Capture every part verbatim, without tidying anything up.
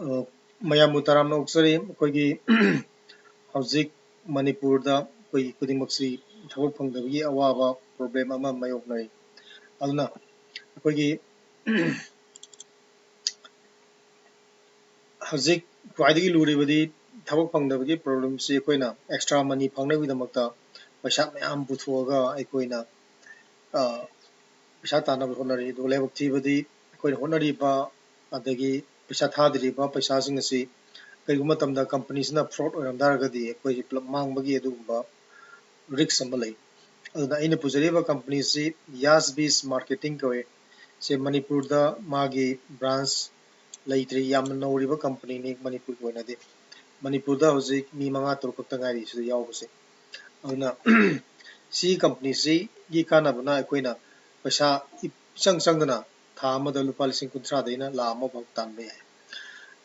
ꯑ, ꯃꯌꯥꯝꯕꯨ ꯇꯔꯥꯝꯅ ꯑꯣꯛꯆꯔꯤ꯫ ꯑꯩꯈꯣꯏꯒꯤ ꯍꯧꯖꯤꯛ ꯃꯅꯤꯄꯨꯔꯗ ꯑꯩꯈꯣꯏꯒꯤ ꯈꯨꯗꯤꯡꯃꯛꯁꯤ ꯊꯕꯛ ꯐꯪꯗꯕꯒꯤ ꯑꯋꯥꯕ problem ꯑꯃ ꯃꯥꯌꯣꯛꯅꯔꯤ꯫ ꯑꯗꯨꯅ ꯑꯩꯈꯣꯏꯒꯤ ꯍꯧꯖꯤꯛ ꯈ꯭ꯋꯥꯏꯗꯒꯤ ꯂꯨꯔꯤꯕꯗꯤ ꯊꯕꯛ ꯐꯪꯗꯕꯒꯤ problemꯁꯤ ꯑꯩꯈꯣꯏꯅ extra money ꯐꯪꯅꯕꯒꯤꯗꯃꯛꯇ ꯄꯩꯁꯥ ꯃꯌꯥꯝ ꯄꯨꯊꯣꯛꯑꯒ ꯑꯩꯈꯣꯏꯅ, ꯑ, ꯄꯩꯁꯥ ꯇꯥꯟꯅꯕ ꯍꯣꯠꯅꯔꯤ꯫ ꯑꯗꯨꯒ ꯂꯥꯏꯕꯛ ꯊꯤꯕꯗꯤ ꯑꯩꯈꯣꯏꯅ ꯍꯣꯠꯅꯔꯤꯕ ꯑꯗꯒꯤ ꯄꯩꯁꯥ ꯊꯥꯗꯔꯤꯕ ꯄꯩꯁꯥꯁꯤꯡ ꯑꯁꯤ ꯀꯔꯤꯒꯨꯝꯕ ꯃꯇꯝꯗ companyꯁꯤꯅ fraud ꯑꯣꯏꯔꯝ ꯇꯥꯔꯒꯗꯤ ꯑꯩꯈꯣꯏꯁꯤ ꯄꯨꯂꯞ ꯃꯥꯡꯕꯒꯤ ꯑꯗꯨꯒꯨꯝꯕ risk ꯑꯃ ꯂꯩ꯫ ꯑꯗꯨꯅ ꯑꯩꯅ ꯄꯨꯖꯔꯤꯕ companyꯁꯤ Yas Bees Marketing ꯀꯧꯏ꯫ ꯁꯤ ꯃꯅꯤꯄꯨꯔꯗ ꯃꯥꯒꯤ branch ꯂꯩꯇ꯭ꯔꯤ, ꯌꯥꯝꯅ ꯅꯧꯔꯤꯕ companyꯅꯤ ꯃꯅꯤꯄꯨꯔꯒꯤ ꯑꯣꯏꯅꯗꯤ꯫ ꯃꯅꯤꯄꯨꯔꯗ ꯍꯧꯖꯤꯛ ꯃꯤ ꯃꯉꯥ ꯇꯔꯨꯛ ꯈꯛꯇ ꯉꯥꯏꯔꯤ ꯁꯤꯗ ꯌꯥꯎꯕꯁꯦ꯫ ꯑꯗꯨꯅ ꯁꯤ companyꯁꯤꯒꯤ ꯀꯥꯟꯅꯕꯅ ꯑꯩꯈꯣꯏꯅ ꯄꯩꯁꯥ ꯏꯆꯪ ꯆꯪꯗꯅ ꯊꯥ ꯑꯃꯗ ꯂꯨꯄꯥ ꯂꯤꯁꯤꯡ ꯀꯨꯟꯊ꯭ꯔꯥꯗꯩꯅ ꯂꯥꯈ ꯑꯃ ꯐꯥꯎ ꯇꯥꯟꯕ ꯌꯥꯏ꯫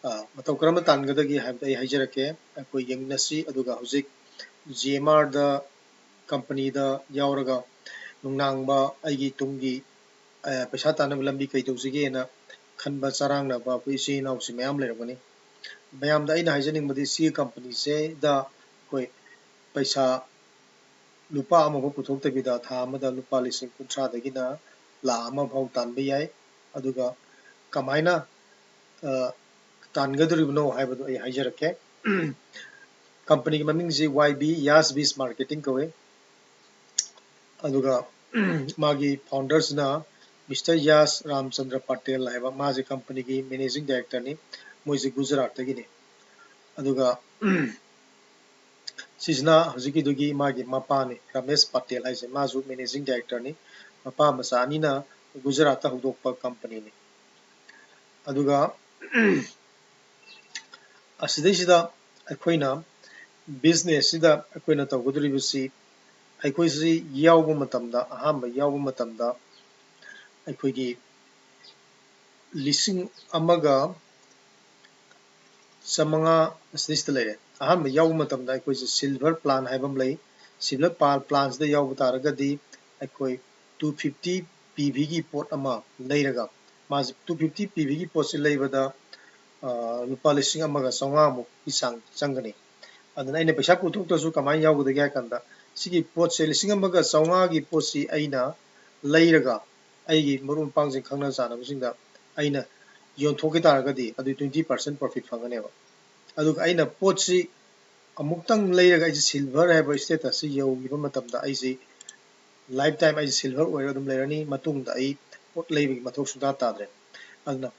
ꯑ, ꯃꯇꯧ ꯀꯔꯝꯅ ꯇꯥꯟꯒꯗꯒꯦ ꯍꯥꯏꯕꯗꯨ ꯑꯩ ꯍꯥꯏꯖꯔꯛꯀꯦ꯫ ꯑꯩꯈꯣꯏ ꯌꯦꯡꯃꯤꯟꯅꯁꯤ꯫ ꯑꯗꯨꯒ ꯍꯧꯖꯤꯛ G M Rꯗ companyꯗ ꯌꯥꯎꯔꯒ ꯅꯨꯡꯅꯥꯡꯕ ꯑꯩꯒꯤ ꯇꯨꯡꯒꯤ, ꯑ, ꯄꯩꯁꯥ ꯇꯥꯟꯅꯕ ꯂꯝꯕꯤ ꯀꯩ ꯇꯧꯁꯤꯒꯦꯅ ꯈꯟꯕ ꯆꯔꯥꯡꯅꯕ ꯑꯩꯈꯣꯏ ꯏꯆꯤꯜ ꯏꯅꯥꯎꯁꯤ ꯃꯌꯥꯝ ꯂꯩꯔꯝꯒꯅꯤ꯫ ꯃꯌꯥꯝꯗ ꯑꯩꯅ ꯍꯥꯏꯖꯅꯤꯡꯕꯗꯤ ꯁꯤꯒꯤ companyꯁꯤꯗ ꯑꯩꯈꯣꯏ ꯄꯩꯁꯥ ꯂꯨꯄꯥ ꯑꯃꯐꯥꯎ ꯄꯨꯊꯣꯛꯇꯕꯤꯗ ꯊꯥ ꯑꯃꯗ ꯂꯨꯄꯥ ꯂꯤꯁꯤꯡ ꯀꯨꯟꯊ꯭ꯔꯥꯗꯒꯤꯅ ꯂꯥꯈ ꯑꯃ ꯐꯥꯎ ꯇꯥꯟꯕ ꯌꯥꯏ꯫ ꯑꯗꯨꯒ ꯀꯃꯥꯏꯅ, ꯑ, ꯇꯥꯟꯒꯗꯧꯔꯤꯕꯅꯣ ꯍꯥꯏꯕꯗꯨ ꯑꯩ ꯍꯥꯏꯖꯔꯛꯀꯦ꯫ Companyꯒꯤ ꯃꯃꯤꯡꯁꯤ Y B Yas Bees Marketing ꯀꯧꯏ꯫ ꯑꯗꯨꯒ ꯃꯥꯒꯤ founderꯁꯤꯅ Mister Yas Ramchandra Patel ꯍꯥꯏꯕ, ꯃꯥꯁꯦ companyꯒꯤ managing directorꯅꯤ꯫ ꯃꯣꯏꯁꯦ ꯒꯨꯖꯔꯥꯠꯇꯒꯤꯅꯤ꯫ ꯑꯗꯨꯒ ꯁꯤꯁꯤꯅ ꯍꯧꯖꯤꯛꯀꯤꯗꯨꯒꯤ ꯃꯥꯒꯤ ꯃꯄꯥꯅꯤ, ꯔꯃꯦꯁ ꯄꯇꯦꯜ ꯍꯥꯏꯁꯦ, ꯃꯥꯁꯨ managing directorꯅꯤ꯫ ꯃꯄꯥ ꯃꯆꯥ ꯑꯅꯤꯅ ꯒꯨꯖꯔꯥꯠꯇ ꯍꯧꯗꯣꯛꯄ companyꯅꯤ꯫ ꯑꯗꯨꯒ ꯑꯁꯤꯗꯩꯁꯤꯗ ꯑꯩꯈꯣꯏꯅ businessꯁꯤꯗ ꯑꯩꯈꯣꯏꯅ ꯇꯧꯒꯗꯧꯔꯤꯕꯁꯤ, ꯑꯩꯈꯣꯏꯁꯤ ꯌꯥꯎꯕ ꯃꯇꯝꯗ, ꯑꯍꯥꯟꯕ ꯌꯥꯎꯕ ꯃꯇꯝꯗ ꯑꯩꯈꯣꯏꯒꯤ ꯂꯤꯁꯤꯡ ꯑꯃꯒ ꯆꯥꯃꯉꯥ ꯑꯁꯤꯗꯩꯁꯤꯗ ꯂꯩꯔꯦ꯫ ꯑꯍꯥꯟꯕ ꯌꯥꯎꯕ ꯃꯇꯝꯗ ꯑꯩꯈꯣꯏꯁꯦ silver plan ꯍꯥꯏꯕ ꯑꯃ ꯂꯩ꯫ Silver plan, planꯁꯤꯗ ꯌꯥꯎꯕ ꯇꯥꯔꯒꯗꯤ ꯑꯩꯈꯣꯏ two fifty P Vꯒꯤ ꯄꯣꯠ ꯑꯃ ꯂꯩꯔꯒ, ꯃꯥꯁꯦ two fifty P Vꯒꯤ ꯄꯣꯠꯁꯤ ꯂꯩꯕꯗ ꯂꯨꯄꯥ ꯂꯤꯁꯤꯡ ꯑꯃꯒ ꯆꯥꯝꯃꯉꯥꯃꯨꯛꯀꯤ ꯆꯥꯡ ꯆꯪꯒꯅꯤ꯫ ꯑꯗꯨꯅ ꯑꯩꯅ ꯄꯩꯁꯥ ꯄꯨꯊꯣꯛꯇ꯭ꯔꯁꯨ ꯀꯃꯥꯏꯅ ꯌꯥꯎꯒꯗꯒꯦ ꯍꯥꯏ ꯀꯥꯟꯗ, ꯁꯤꯒꯤ ꯄꯣꯠꯁꯦ, ꯂꯤꯁꯤꯡ ꯑꯃꯒ ꯆꯥꯝꯃꯉꯥꯒꯤ ꯄꯣꯠꯁꯤ ꯑꯩꯅ ꯂꯩꯔꯒ ꯑꯩꯒꯤ ꯃꯔꯨꯞ ꯃꯄꯥꯡꯁꯤꯡ, ꯈꯪꯅ ꯆꯥꯟꯅꯕꯁꯤꯡꯗ ꯑꯩꯅ ꯌꯣꯟꯊꯣꯛꯈꯤ ꯇꯥꯔꯒꯗꯤ, ꯑꯗꯨ twenty percent profit ꯐꯪꯒꯅꯦꯕ꯫ ꯑꯗꯨꯒ ꯑꯩꯅ ꯄꯣꯠꯁꯤ ꯑꯃꯨꯛꯇꯪ ꯂꯩꯔꯒ ꯑꯩꯁꯦ silver ꯍꯥꯏꯕ status ꯁꯤ ꯌꯧꯈꯤꯕ ꯃꯇꯝꯗ, ꯑꯩꯁꯤ lifetime ꯑꯩꯁꯦ silver ꯑꯣꯏꯔꯒ ꯑꯗꯨꯝ ꯂꯩꯔꯅꯤ꯫ ꯃꯇꯨꯡꯗ ꯑꯩ ꯄꯣꯠ ꯂꯩꯕꯒꯤ ꯃꯊꯧ ꯁꯨꯡꯇꯥ ꯇꯥꯗ꯭ꯔꯦ꯫ ꯑꯗꯨꯅ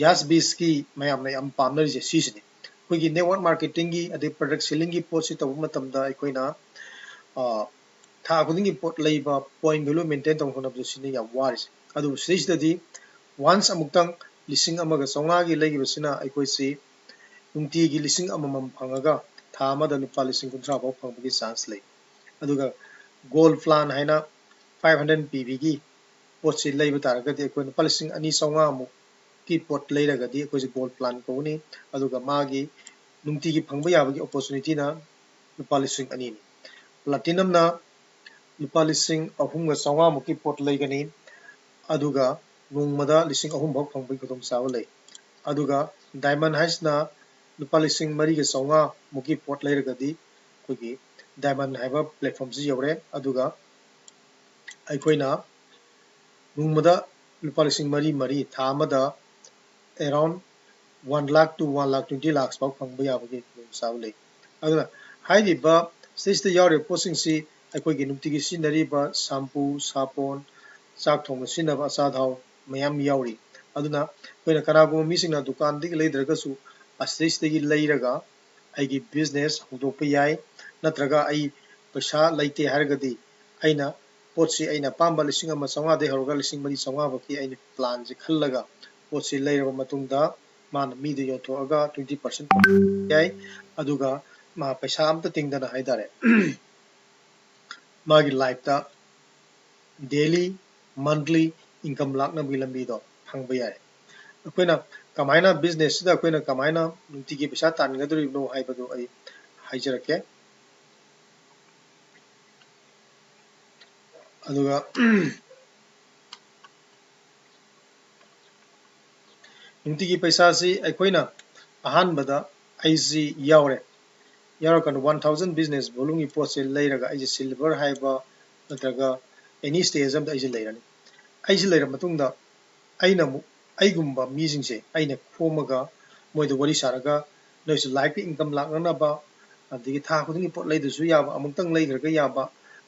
Yes Bizꯀꯤ ꯃꯌꯥꯝꯅ ꯌꯥꯝ ꯄꯥꯝꯅꯔꯤꯁꯦ ꯁꯤꯁꯤꯅꯤ꯫ ꯑꯩꯈꯣꯏꯒꯤ network marketingꯒꯤ, ꯑꯗꯩ product sellingꯒꯤ ꯄꯣꯠꯁꯤ ꯇꯧꯕ ꯃꯇꯝꯗ ꯑꯩꯈꯣꯏꯅ, ꯑ, ꯊꯥ ꯈꯨꯗꯤꯡꯒꯤ ꯄꯣꯠ ꯂꯩꯕ, point value maintain ꯇꯧꯕ ꯍꯣꯠꯅꯕꯗ ꯁꯤꯅ ꯌꯥꯝ ꯋꯥꯔꯤꯁꯦ꯫ ꯑꯗꯨꯕꯨ ꯁꯤꯗꯩꯁꯤꯗꯗꯤ once ꯑꯃꯨꯛꯇꯪ ꯂꯤꯁꯤꯡ ꯑꯃꯒ ꯆꯥꯝꯃꯉꯥꯒꯤ ꯂꯩꯈꯤꯕꯁꯤꯅ ꯑꯩꯈꯣꯏꯁꯤ ꯅꯨꯡꯇꯤꯒꯤ ꯂꯤꯁꯤꯡ ꯑꯃꯃꯝ ꯐꯪꯉꯒ ꯊꯥ ꯑꯃꯗ ꯂꯨꯄꯥ ꯂꯤꯁꯤꯡ ꯀꯨꯟꯊ꯭ꯔꯥ ꯐꯥꯎ ꯐꯪꯕꯒꯤ chance ꯂꯩ꯫ ꯑꯗꯨꯒ gold plan ꯍꯥꯏꯅ five hundred ꯄꯤꯕꯤꯒꯤ ꯄꯣꯠꯁꯤ ꯂꯩꯕ ꯇꯥꯔꯒꯗꯤ, ꯑꯩꯈꯣꯏ ꯂꯨꯄꯥ ꯂꯤꯁꯤꯡ ꯑꯅꯤ ꯆꯥꯝꯃꯉꯥꯃꯨꯛꯀꯤ ꯄꯣꯠ ꯂꯩꯔꯒꯗꯤ ꯑꯩꯈꯣꯏꯁꯦ gold plan ꯀꯧꯒꯅꯤ꯫ ꯑꯗꯨꯒ ꯃꯥꯒꯤ ꯅꯨꯡꯇꯤꯒꯤ ꯐꯪꯕ ꯌꯥꯕꯒꯤ opportunityꯅ ꯂꯨꯄꯥ ꯂꯤꯁꯤꯡ ꯑꯅꯤꯅꯤ꯫ Platinumꯅ ꯂꯨꯄꯥ ꯂꯤꯁꯤꯡ ꯑꯍꯨꯝꯒ ꯆꯥꯝꯃꯉꯥꯃꯨꯛꯀꯤ ꯄꯣꯠ ꯂꯩꯒꯅꯤ, ꯑꯗꯨꯒ ꯅꯣꯡꯃꯗ ꯂꯤꯁꯤꯡ ꯑꯍꯨꯝ ꯐꯥꯎ ꯐꯪꯕꯒꯤ ꯈꯨꯗꯣꯡꯆꯥꯕ ꯂꯩ꯫ ꯑꯗꯨꯒ diamond ꯍꯥꯏꯁꯤꯅ ꯂꯨꯄꯥ ꯂꯤꯁꯤꯡ ꯃꯔꯤꯒ ꯆꯥꯝꯃꯉꯥꯃꯨꯛꯀꯤ ꯄꯣꯠ ꯂꯩꯔꯒꯗꯤ, ꯑꯩꯈꯣꯏꯒꯤ diamond ꯍꯥꯏꯕ platformꯁꯤ ꯌꯧꯔꯦ꯫ ꯑꯗꯨꯒ ꯑꯩꯈꯣꯏꯅ ꯅꯣꯡꯃꯗ ꯂꯨꯄꯥ ꯂꯤꯁꯤꯡ ꯃꯔꯤ ꯃꯔꯤ, ꯊꯥ ꯑꯃꯗ around one lakh to one lakh twenty lakhs ꯐꯥꯎ ꯐꯪꯕ ꯌꯥꯕꯒꯤ ꯈꯨꯗꯣꯡꯆꯥꯕ ꯂꯩ꯫ ꯑꯗꯨꯅ ꯍꯥꯏꯔꯤꯕ ꯁꯤꯗꯩꯁꯤꯗ ꯌꯥꯎꯔꯤꯕ ꯄꯣꯠꯁꯤꯡꯁꯤ ꯑꯩꯈꯣꯏꯒꯤ ꯅꯨꯡꯇꯤꯒꯤ ꯁꯤꯖꯤꯟꯅꯔꯤꯕ shampoo, ꯁꯥꯄꯣꯟ, ꯆꯥꯛ ꯊꯣꯡꯕ ꯁꯤꯖꯤꯟꯅꯕ ꯑꯆꯥꯊꯥꯎ ꯃꯌꯥꯝ ꯌꯥꯎꯔꯤ꯫ ꯑꯗꯨꯅ ꯑꯩꯈꯣꯏꯅ ꯀꯅꯥꯒꯨꯝꯕ ꯃꯤꯁꯤꯡꯅ ꯗꯨꯀꯥꯟꯗꯒꯤ ꯂꯩꯗ꯭ꯔꯒꯁꯨ ꯑꯁꯤꯗꯩꯁꯤꯗꯒꯤ ꯂꯩꯔꯒ ꯑꯩꯒꯤ business ꯍꯧꯗꯣꯛꯄ ꯌꯥꯏ, ꯅꯠꯇ꯭ꯔꯒ ꯑꯩ ꯄꯩꯁꯥ ꯂꯩꯇꯦ ꯍꯥꯏꯔꯒꯗꯤ ꯑꯩꯅ ꯄꯣꯠꯁꯤ ꯑꯩꯅ ꯑꯄꯥꯝꯕ ꯂꯤꯁꯤꯡ ꯑꯃ ꯆꯥꯝꯃꯉꯥꯗꯒꯤ ꯍꯧꯔꯒ ꯂꯤꯁꯤꯡ ꯃꯔꯤ ꯆꯥꯝꯃꯉꯥ ꯐꯥꯎꯀꯤ ꯑꯩꯅ planꯁꯦ ꯈꯜꯂꯒ ꯄꯣꯠꯁꯤ ꯂꯩꯔꯕ ꯃꯇꯨꯡꯗ ꯃꯥꯅ ꯃꯤꯗ ꯌꯣꯟꯊꯣꯛꯑꯒ twenty percent ꯌꯥꯏ꯫ ꯑꯗꯨꯒ ꯃꯥ ꯄꯩꯁꯥ ꯑꯝꯇ ꯇꯤꯡꯗꯅ ꯍꯥꯏꯇꯥꯔꯦ, ꯃꯥꯒꯤ lifeꯇ daily, monthly income ꯂꯥꯛꯅꯕꯒꯤ ꯂꯝꯕꯤꯗꯣ ꯐꯪꯕ ꯌꯥꯏ꯫ ꯑꯩꯈꯣꯏꯅ ꯀꯃꯥꯏꯅ businessꯁꯤꯗ ꯑꯩꯈꯣꯏꯅ ꯀꯃꯥꯏꯅ ꯅꯨꯡꯇꯤꯒꯤ ꯄꯩꯁꯥ ꯇꯥꯟꯒꯗꯧꯔꯤꯕꯅꯣ ꯍꯥꯏꯕꯗꯨ ꯑꯩ ꯍꯥꯏꯖꯔꯛꯀꯦ꯫ ꯑꯗꯨꯒ ꯅꯨꯡꯇꯤꯒꯤ ꯄꯩꯁꯥꯁꯤ ꯑꯩꯈꯣꯏꯅ ꯑꯍꯥꯟꯕꯗ ꯑꯩꯁꯤ ꯌꯥꯎꯔꯦ꯫ ꯌꯥꯎꯔꯀꯥꯟꯗ one thousand business volumeꯒꯤ ꯄꯣꯠꯁꯦ ꯂꯩꯔꯒ ꯑꯩꯁꯦ silver ꯍꯥꯏꯕ ꯅꯠꯇ꯭ꯔꯒ any stage ꯑꯃꯗ ꯑꯩꯁꯦ ꯂꯩꯔꯅꯤ꯫ ꯑꯩꯁꯦ ꯂꯩꯔ ꯃꯇꯨꯡꯗ ꯑꯩꯅ ꯑꯃꯨꯛ ꯑꯩꯒꯨꯝꯕ ꯃꯤꯁꯤꯡꯁꯦ ꯑꯩꯅ ꯈꯣꯝꯃꯒ ꯃꯣꯏꯗ ꯋꯥꯔꯤ ꯁꯥꯔꯒ ꯅꯣꯏꯁꯨ liveꯀꯤ income ꯂꯥꯛꯅꯅꯕ, ꯑꯗꯒꯤ ꯊꯥ ꯈꯨꯗꯤꯡꯒꯤ ꯄꯣꯠ ꯂꯩꯗ꯭ꯔꯁꯨ ꯌꯥꯕ, ꯑꯃꯨꯛꯇꯪ ꯂꯩꯈ꯭ꯔꯒ ꯌꯥꯕ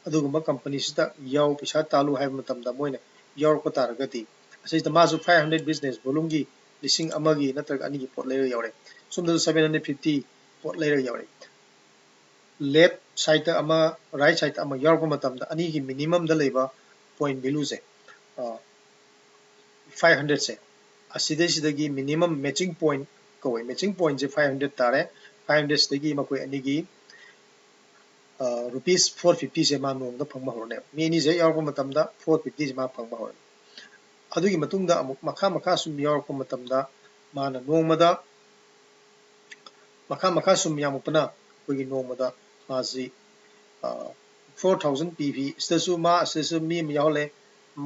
ꯑꯗꯨꯒꯨꯝꯕ companyꯁꯤꯗ ꯌꯥꯎ, ꯄꯩꯁꯥ ꯇꯥꯜꯂꯨ ꯍꯥꯏꯕ ꯃꯇꯝꯗ ꯃꯣꯏꯅ ꯌꯥꯎꯔꯛꯄ ꯇꯥꯔꯒꯗꯤ, ꯑꯁꯤꯗ ꯃꯥꯁꯨ five hundred business volumeꯒꯤ ꯂꯤꯁꯤꯡ ꯑꯃꯒꯤ ꯅꯠꯇ꯭ꯔꯒ ꯑꯅꯤꯒꯤ ꯄꯣꯠ ꯂꯩꯔꯒ ꯌꯥꯎꯔꯦ꯫ ꯁꯣꯝꯗꯁꯨ seven hundred fifty ꯄꯣꯠ ꯂꯩꯔꯒ ꯌꯥꯎꯔꯦ꯫ Left sideꯇ ꯑꯃ, right sideꯇ ꯑꯃ ꯌꯥꯎꯔꯛꯄ ꯃꯇꯝꯗ ꯑꯅꯤꯒꯤ minimumꯗ ꯂꯩꯕ point valueꯁꯦ, ꯑ, five hundredꯁꯦ, ꯑꯁꯤꯗꯩꯁꯤꯗꯒꯤ minimum matching point ꯀꯧꯋꯦ꯫ Matching pointꯁꯦ five hundred ꯇꯥꯔꯦ꯫ Five hundredꯁꯤꯗꯒꯤ ꯃꯈꯣꯏ ꯑꯅꯤꯒꯤ, ꯑ, rupees four fiftyꯁꯦ ꯃꯥ ꯅꯣꯡꯃꯗ ꯐꯪꯕ ꯍꯧꯔꯅꯦꯕ꯫ ꯃꯤ ꯑꯅꯤꯁꯦ ꯍꯦꯛ ꯌꯥꯎꯔꯛꯄ ꯃꯇꯝꯗ four fiftyꯁꯦ ꯃꯥ ꯐꯪꯕ ꯍꯧꯔꯅꯤ꯫ ꯑꯗꯨꯒꯤ ꯃꯇꯨꯡꯗ ꯑꯃꯨꯛ ꯃꯈꯥ ꯃꯈꯥ ꯁꯨꯝ ꯌꯥꯎꯔꯛꯄ ꯃꯇꯝꯗ ꯃꯥꯅ ꯅꯣꯡꯃꯗ ꯃꯈꯥ ꯃꯈꯥ ꯁꯨꯝ ꯌꯥꯝꯃꯛꯄꯅ ꯑꯩꯈꯣꯏꯒꯤ ꯅꯣꯡꯃꯗ ꯃꯥꯁꯤ, ꯑ, four thousand ꯄꯤ ꯐꯤ꯫ ꯁꯤꯗꯁꯨ ꯃꯥ, ꯁꯤꯗꯁꯨ ꯃꯤ ꯑꯃ ꯌꯥꯎꯍꯜꯂꯦ꯫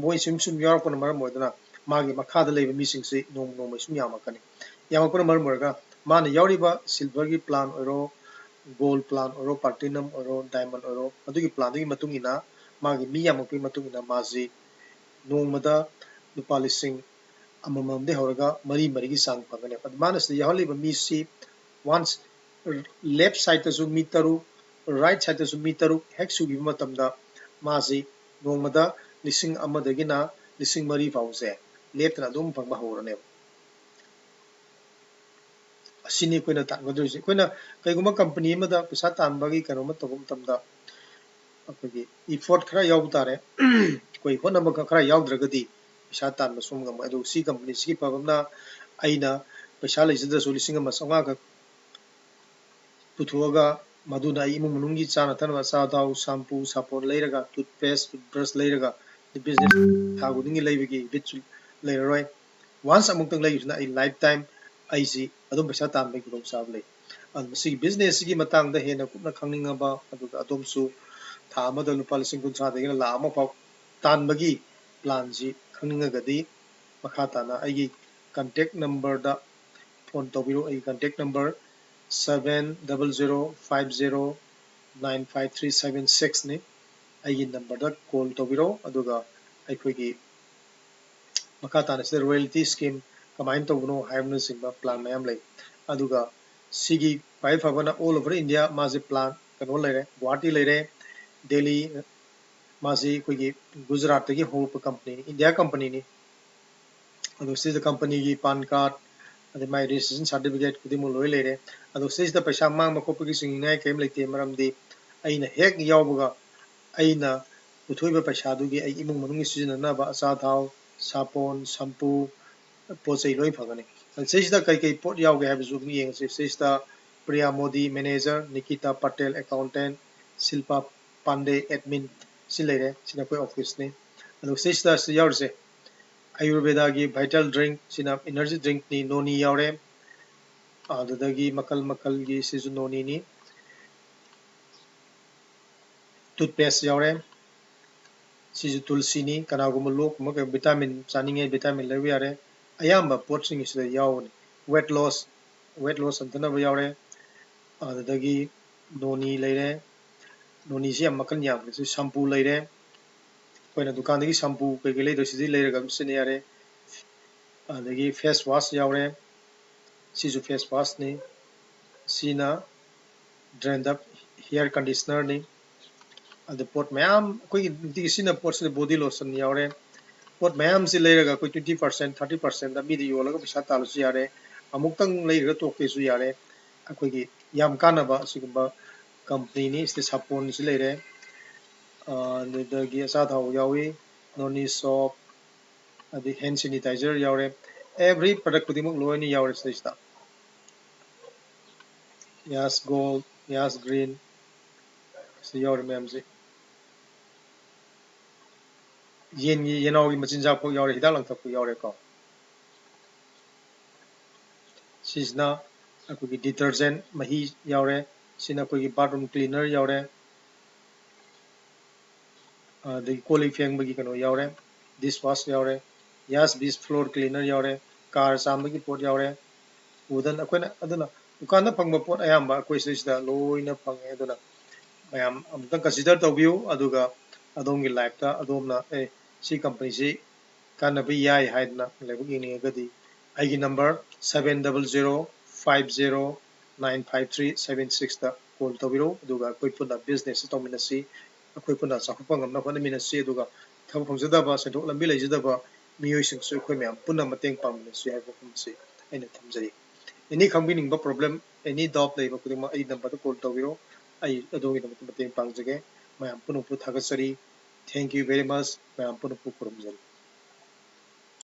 ꯃꯣꯏ ꯁꯨꯝ ꯁꯨꯝ ꯌꯥꯎꯔꯛꯄꯅ ꯃꯔꯝ ꯑꯣꯏꯗꯨꯅ ꯃꯥꯒꯤ ꯃꯈꯥꯗ ꯂꯩꯕ ꯃꯤꯁꯤꯡꯁꯤ ꯅꯣꯡꯃ ꯅꯣꯡꯃꯒꯤ ꯁꯨꯝ ꯌꯥꯝꯃꯛꯀꯅꯤ꯫ ꯌꯥꯝꯃꯛꯄꯅ ꯃꯔꯝ ꯑꯣꯏꯔꯒ ꯃꯥꯅ ꯌꯥꯎꯔꯤꯕ silverꯒꯤ plan ꯑꯣꯏꯔꯣ, gold plan ꯑꯣꯏꯔꯣ, platinum ꯑꯣꯏꯔꯣ, diamond ꯑꯣꯏꯔꯣ, ꯑꯗꯨꯒꯤ planꯗꯨꯒꯤ ꯃꯇꯨꯡ ꯏꯟꯅ, ꯃꯥꯒꯤ ꯃꯤ ꯌꯥꯝꯃꯛꯄꯒꯤ ꯃꯇꯨꯡ ꯏꯟꯅ ꯃꯥꯁꯤ ꯅꯣꯡꯃꯗ ꯂꯨꯄꯥ ꯂꯤꯁꯤꯡ ꯑꯃꯃꯝꯗꯒꯤ ꯍꯧꯔꯒ ꯃꯔꯤ ꯃꯔꯤꯒꯤ ꯆꯥꯡ ꯐꯪꯒꯅꯦꯕ꯫ ꯑꯗꯨ ꯃꯥꯅ ꯁꯤꯗ ꯌꯥꯎꯍꯜꯂꯤꯕ ꯃꯤꯁꯤ once left sideꯇꯁꯨ ꯃꯤ ꯇꯔꯨꯛ, right sideꯇꯁꯨ ꯃꯤ ꯇꯔꯨꯛ ꯍꯦꯛ ꯁꯨꯈꯤꯕ ꯃꯇꯝꯗ ꯃꯥꯁꯤ ꯅꯣꯡꯃꯗ ꯂꯤꯁꯤꯡ ꯑꯃꯗꯒꯤꯅ ꯂꯤꯁꯤꯡ ꯃꯔꯤ ꯐꯥꯎꯁꯦ ꯂꯦꯞꯇꯅ ꯑꯗꯨꯝ ꯐꯪꯕ ꯍꯧꯔꯅꯦꯕ꯫ ꯑꯁꯤꯅꯤ ꯑꯩꯈꯣꯏꯅ ꯇꯥꯟꯒꯗꯣꯏꯁꯦ꯫ ꯑꯩꯈꯣꯏꯅ ꯀꯩꯒꯨꯝꯕ company ꯑꯃꯗ ꯄꯩꯁꯥ ꯇꯥꯟꯕꯒꯤ ꯀꯩꯅꯣꯝꯃ ꯇꯧꯕ ꯃꯇꯝꯗ ꯑꯩꯈꯣꯏꯒꯤ effort ꯈꯔ ꯌꯥꯎꯕ ꯇꯥꯔꯦ꯫ ꯑꯩꯈꯣꯏ ꯍꯣꯠꯅꯕ ꯈꯔ ꯌꯥꯎꯗ꯭ꯔꯒꯗꯤ ꯄꯩꯁꯥ ꯇꯥꯟꯕ ꯁꯨꯝ ꯉꯝꯃꯣꯏ꯫ ꯑꯗꯨ ꯁꯤ companyꯁꯤꯒꯤ ꯐꯕ ꯑꯃꯅ ꯑꯩꯅ ꯄꯩꯁꯥ ꯂꯩꯖꯗ꯭ꯔꯁꯨ ꯂꯤꯁꯤꯡ ꯑꯃ ꯆꯥꯝꯃꯉꯥ ꯈꯛ ꯄꯨꯊꯣꯛꯑꯒ ꯃꯗꯨꯅ ꯑꯩ ꯏꯃꯨꯡ ꯃꯅꯨꯡꯒꯤ ꯆꯥꯅ ꯊꯛꯅꯕ ꯑꯆꯥ ꯑꯊꯥꯎ, shampoo, ꯁꯥꯄꯣꯟ ꯂꯩꯔꯒ, toothpaste, toothbrush ꯂꯩꯔꯒ business ꯊꯥ ꯈꯨꯗꯤꯡꯒꯤ ꯂꯩꯕꯒꯤ ꯕꯤꯠꯁꯨ ꯂꯩꯔꯔꯣꯏ꯫ Once ꯑꯃꯨꯛꯇꯪ ꯂꯩꯕꯁꯤꯅ ꯑꯩ lifetime ꯑꯩꯁꯤ ꯑꯗꯨꯝ ꯄꯩꯁꯥ ꯇꯥꯟꯕꯒꯤ ꯈꯨꯗꯣꯡꯆꯥꯕ ꯂꯩ꯫ ꯑꯗꯨꯅ ꯃꯁꯤꯒꯤ businessꯁꯤꯒꯤ ꯃꯇꯥꯡꯗ ꯍꯦꯟꯅ ꯀꯨꯞꯅ ꯈꯪꯅꯤꯡꯉꯕ, ꯑꯗꯨꯒ ꯑꯗꯣꯝꯁꯨ ꯊꯥ ꯑꯃꯗ ꯂꯨꯄꯥ ꯂꯤꯁꯤꯡ ꯀꯨꯟꯊ꯭ꯔꯥꯗꯒꯤꯅ ꯂꯥꯈ ꯑꯃ ꯐꯥꯎ ꯇꯥꯟꯕꯒꯤ planꯁꯤ ꯈꯪꯅꯤꯡꯉꯒꯗꯤ ꯃꯈꯥ ꯇꯥꯅ ꯑꯩꯒꯤ contact number ꯗ phone ꯇꯧꯕꯤꯔꯣ꯫ ꯑꯩꯒꯤ contact number seven double zero five zero nine five three seven six ꯅꯤ꯫ ꯑꯩꯒꯤ number ꯗ call ꯇꯧꯕꯤꯔꯣ, ꯑꯗꯨꯒ ꯑꯩꯈꯣꯏꯒꯤ ꯃꯈꯥ ꯇꯥꯅ ꯁꯤꯗ royalty scheme ꯀꯃꯥꯏꯅ ꯇꯧꯕꯅꯣ ꯍꯥꯏꯕꯅꯆꯤꯡꯕ plan ꯃꯌꯥꯝ ꯂꯩ꯫ ꯑꯗꯨꯒ ꯁꯤꯒꯤ ꯈ꯭ꯋꯥꯏ ꯐꯕꯅ all over India ꯃꯥꯁꯦ plan ꯀꯩꯅꯣ ꯂꯩꯔꯦ, ꯒꯨꯋꯥꯍꯥꯇꯤ ꯂꯩꯔꯦ, ꯗꯦꯜꯂꯤ, ꯃꯥꯁꯤ ꯑꯩꯈꯣꯏꯒꯤ ꯒꯨꯖꯔꯥꯠꯇꯒꯤ ꯍꯧꯔꯛꯄ company ꯅꯤ, India company ꯅꯤ꯫ ꯑꯗꯣ ꯁꯤꯗ company ꯒꯤ PAN card, ꯑꯗꯩ ꯃꯥꯏ registration certificate ꯈꯨꯗꯤꯡꯃꯛ ꯂꯣꯏ ꯂꯩꯔꯦ꯫ ꯑꯗꯣ ꯁꯤꯁꯤꯗ ꯄꯩꯁꯥ ꯃꯥꯡꯕ ꯈꯣꯠꯄꯒꯤ ꯆꯤꯡꯅꯤꯡꯉꯥꯏ ꯀꯔꯤꯝ ꯂꯩꯇꯦ, ꯃꯔꯝꯗꯤ ꯑꯩꯅ ꯍꯦꯛ ꯌꯥꯎꯕꯒ ꯑꯩꯅ ꯄꯨꯊꯣꯛꯏꯕ ꯄꯩꯁꯥꯗꯨꯒꯤ ꯑꯩ ꯏꯃꯨꯡ ꯃꯅꯨꯡꯒꯤ ꯁꯤꯖꯤꯟꯅꯅꯕ ꯑꯆꯥꯊꯥꯎ, ꯁꯥꯄꯣꯟ, shampoo, ꯄꯣꯠ ꯆꯩ ꯂꯣꯏ ꯐꯪꯒꯅꯤ꯫ ꯑꯗꯣ ꯁꯤꯁꯤꯗ ꯀꯩꯀꯩ ꯄꯣꯠ ꯌꯥꯎꯒꯦ ꯍꯥꯏꯕꯁꯨ ꯑꯗꯨꯝ ꯌꯦꯡꯉꯁꯤ꯫ ꯁꯤꯁꯤꯗ ꯄ꯭ꯔꯤꯌꯥ ꯃꯣꯗꯤ, manager, ꯅꯤꯀꯤꯇꯥ ꯄꯇꯦꯜ, accountant, ꯁꯤꯜꯄꯥ ꯄꯥꯟꯗꯦ, admin, ꯁꯤ ꯂꯩꯔꯦ꯫ ꯁꯤꯅ ꯑꯩꯈꯣꯏ office ꯅꯤ꯫ ꯑꯗꯣ ꯁꯤꯁꯤꯗ ꯁꯤ ꯌꯥꯎꯔꯤꯁꯦ ꯑꯌꯨꯔꯕꯦꯗꯥꯒꯤ vital drink, ꯁꯤꯅ energy drink ꯅꯤ, ꯅꯣꯅꯤ ꯌꯥꯎꯔꯦ꯫ ꯑꯗꯨꯗꯒꯤ ꯃꯈꯜ ꯃꯈꯜꯒꯤ ꯁꯤꯁꯨ ꯅꯣꯅꯤꯅꯤ꯫ Toothpaste ꯌꯥꯎꯔꯦ꯫ ꯁꯤꯁꯨ ꯇꯨꯜꯁꯤꯅꯤ꯫ ꯀꯅꯥꯒꯨꯝꯕ ꯂꯣꯛꯀꯨꯝꯕ ꯀꯩ vitamin ꯆꯥꯅꯤꯡꯉꯦ, vitamin ꯂꯩꯕ ꯌꯥꯔꯦ꯫ ꯑꯌꯥꯝꯕ ꯄꯣꯠꯁꯤꯡ ꯑꯁꯤꯗ ꯌꯥꯎꯕꯅꯤ꯫ Weight loss, weight loss ꯍꯟꯊꯅꯕ ꯌꯥꯎꯔꯦ꯫ ꯑꯗꯨꯗꯒꯤ ꯅꯣꯅꯤ ꯂꯩꯔꯦ꯫ ꯅꯣꯅꯤꯁꯤ ꯌꯥꯝ ꯃꯈꯜ ꯌꯥꯝꯕꯅꯤ꯫ ꯁꯤ shampoo ꯂꯩꯔꯦ꯫ ꯑꯩꯈꯣꯏꯅ ꯗꯨꯀꯥꯟꯗꯒꯤ shampoo ꯀꯩꯀꯩ ꯂꯩꯗꯣꯏ ꯁꯤꯗꯤ ꯂꯩꯔꯒ ꯑꯗꯨꯝ ꯁꯤꯖꯤꯟꯅ ꯌꯥꯔꯦ꯫ ꯑꯗꯒꯤ face wash ꯌꯥꯎꯔꯦ꯫ ꯁꯤꯁꯨ face wash ꯅꯤ꯫ ꯁꯤꯅ Dandruff hair conditioner ꯅꯤ꯫ ꯑꯗꯨ ꯄꯣꯠ ꯃꯌꯥꯝ ꯑꯩꯈꯣꯏꯒꯤ ꯅꯨꯡꯇꯤꯒꯤ ꯁꯤꯖꯤꯟꯅꯕ ꯄꯣꯠꯁꯤꯗ body lotion ꯌꯥꯎꯔꯦ꯫ ꯄꯣꯠ ꯃꯌꯥꯝꯁꯤ ꯂꯩꯔꯒ ꯑꯩꯈꯣꯏ twenty percent, thirty percent ꯗ ꯃꯤꯗ ꯌꯣꯜꯂꯒ ꯄꯩꯁꯥ ꯇꯥꯜꯂꯁꯨ ꯌꯥꯔꯦ꯫ ꯑꯃꯨꯛꯇꯪ ꯂꯩꯔꯒ ꯇꯣꯛꯀꯦꯁꯨ ꯌꯥꯔꯦ꯫ ꯑꯩꯈꯣꯏꯒꯤ ꯌꯥꯝ ꯀꯥꯟꯅꯕ ꯑꯁꯤꯒꯨꯝꯕ company ꯅꯤ꯫ ꯁꯤꯗ ꯁꯥꯄꯣꯟꯁꯨ ꯂꯩꯔꯦ꯫ ꯑꯗꯨꯗꯒꯤ ꯑꯆꯥꯊꯥꯎ ꯌꯥꯎꯏ, ꯅꯣꯅꯤ soap, ꯑꯗꯩ hand sanitizer ꯌꯥꯎꯔꯦ꯫ Every product ꯈꯨꯗꯤꯡꯃꯛ ꯂꯣꯏꯅ ꯌꯥꯎꯔꯦ ꯁꯤꯗꯩꯁꯤꯗ꯫ Yas Gold, Yas Green, ꯁꯤ ꯌꯥꯎꯔꯦ ꯃꯌꯥꯝꯁꯦ꯫ ꯌꯦꯟꯒꯤ, ꯌꯦꯅꯥꯎꯒꯤ ꯃꯆꯤꯟꯖꯥꯛ ꯐꯥꯎ ꯌꯥꯎꯔꯦ, ꯍꯤꯗꯥꯛ ꯂꯥꯡꯊꯛ ꯐꯥꯎ ꯌꯥꯎꯔꯦꯀꯣ꯫ ꯁꯤꯁꯤꯅ ꯑꯩꯈꯣꯏꯒꯤ detergent ꯃꯍꯤ ꯌꯥꯎꯔꯦ, ꯁꯤꯅ ꯑꯩꯈꯣꯏꯒꯤ bathroom cleaner ꯌꯥꯎꯔꯦ, ꯑꯗꯒꯤ ꯀꯣꯜ ꯂꯤꯛ ꯐꯦꯡꯕꯒꯤ ꯀꯩꯅꯣ ꯌꯥꯎꯔꯦ, dish wash ꯌꯥꯎꯔꯦ, Yas Beast floor cleaner ꯌꯥꯎꯔꯦ, car ꯆꯥꯝꯕꯒꯤ ꯄꯣꯠ ꯌꯥꯎꯔꯦ꯫ Wooden ꯑꯩꯈꯣꯏꯅ ꯑꯗꯨꯅ ꯗꯨꯀꯥꯟꯗ ꯐꯪꯕ ꯄꯣꯠ ꯑꯌꯥꯝꯕ ꯑꯩꯈꯣꯏ ꯁꯤꯗꯩꯁꯤꯗ ꯂꯣꯏꯅ ꯐꯪꯉꯦ꯫ ꯑꯗꯨꯅ ꯃꯌꯥꯝ ꯑꯃꯨꯛꯇꯪ consider ꯇꯧꯕꯤꯌꯨ, ꯑꯗꯨꯒ ꯑꯗꯣꯝꯒꯤ life ꯇ ꯑꯗꯣꯝꯅ ꯑꯦ ꯁꯤ company ꯁꯤ ꯀꯥꯟꯅꯕ ꯌꯥꯏ ꯍꯥꯏꯗꯅ ꯂꯥꯏꯕꯛ ꯌꯦꯡꯅꯤꯡꯉꯒꯗꯤ ꯑꯩꯒꯤ number seven double zero five zero nine five three seven six ꯇ call ꯇꯧꯕꯤꯔꯛꯎ, ꯑꯗꯨꯒ ꯑꯩꯈꯣꯏ ꯄꯨꯟꯅ business ꯇꯧꯃꯤꯟꯅꯁꯤ, ꯑꯩꯈꯣꯏ ꯄꯨꯟꯅ ꯆꯥꯎꯈꯠꯄ ꯉꯝꯅꯕ ꯍꯣꯠꯅꯃꯤꯟꯅꯁꯤ, ꯑꯗꯨꯒ ꯊꯕꯛ ꯐꯪꯖꯗꯕ, ꯁꯦꯟꯊꯣꯛ ꯂꯝꯕꯤ ꯂꯩꯖꯗꯕ ꯃꯤꯑꯣꯏꯁꯤꯡꯁꯨ ꯑꯩꯈꯣꯏ ꯃꯌꯥꯝ ꯄꯨꯟꯅ ꯃꯇꯦꯡ ꯄꯥꯡꯃꯤꯟꯅꯁꯤ ꯍꯥꯏꯕ ꯋꯥꯐꯝ ꯑꯁꯤ ꯑꯩꯅ ꯊꯝꯖꯔꯤ꯫ Any ꯈꯪꯕꯤꯅꯤꯡꯕ problem, any doubt ꯂꯩꯕ ꯈꯨꯗꯤꯡꯃꯛ ꯑꯩ number ꯗ call ꯇꯧꯕꯤꯔꯣ, ꯑꯩ ꯑꯗꯣꯝꯒꯤꯗꯃꯛꯇ ꯃꯇꯦꯡ ꯄꯥꯡꯖꯒꯦ꯫ ꯃꯌꯥꯝ ꯄꯨꯝꯅꯃꯛꯄꯨ ꯊꯥꯒꯠꯆꯔꯤ꯫ Thank you very much꯫ ꯃꯌꯥꯝ ꯄꯨꯝꯅꯃꯛꯄꯨ ꯈꯨꯔꯨꯝꯖꯔꯤ꯫